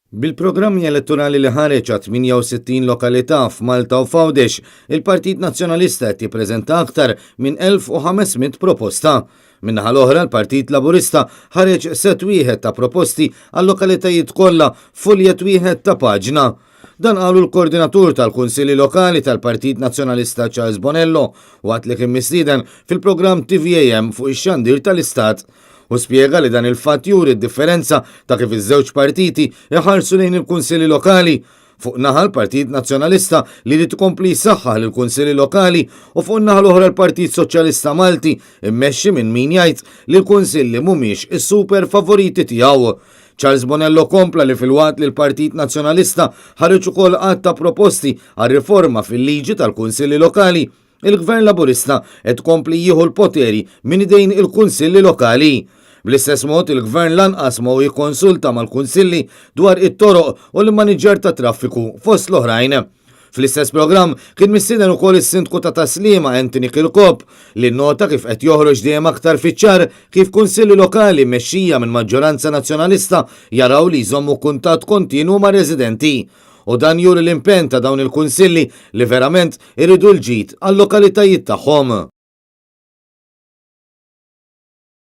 Bil-programmi elettorali li ħareġ għat-68 lokalità f'Malta u f'Għawdex, il-Partit Nazzjonalista qed jippreżenta aktar minn 1,500 proposta. Min-naħa l-oħra, l-Partit Laburista ħareġ sett wieħed ta' proposti għal-lokalitajiet kollha f'fuljet wieħed ta' paġna. Dan qalu l-Koordinatur tal-Kunsilli Lokali tal-Partit Nazzjonalista Charles Bonello waqt li kien mistieden fil-programm TVAM fuq ix-xandir tal-Istat. Hu spjega li dan il-fatt juri d-differenza ta' kif iż-żewġ partiti iħarsu lejn il-kunsilli lokali. Fuq naħa l-Partit Nazzjonalista li jrid ikompli jsaħħaħ lill-kunsilli lokali u fuq in-naħa l-oħra l-Partit Soċjalista Malti immexxi minn min jgħid li l-kunsilli mhumiex is-super favoriti tiegħu. Charles Bonello kompla li filwaqt li l-Partit Nazzjonalista ħareġ ukoll għadd ta' proposti għal riforma fil-liġi tal-kunsilli lokali, Il-Gvern Laburista qed ikompli jieħu l-poteri minn idejn il-Kunsilli Lokali. Bl-istess mod, il-Gvern lanqas ma hu jikkonsulta mal-Kunsilli dwar it-toroq u l-immaniġġjar tat-traffiku, fost l-oħrajn. Fl-istess programm kien mistieden ukoll is-Sindku ta' Tas-Sliema Anthony Kirkop li nnota kif qed joħroġ dejjem aktar fiċ-ċar kif Kunsilli Lokali mmexxija minn maġġoranza Nazzjonalista jaraw li jżommu kuntatt kontinwu mar-residenti. U dan juri l-impenn ta' dawn il-kunsilli li verament iridu l-ġid għal-lokalitajiet tagħhom.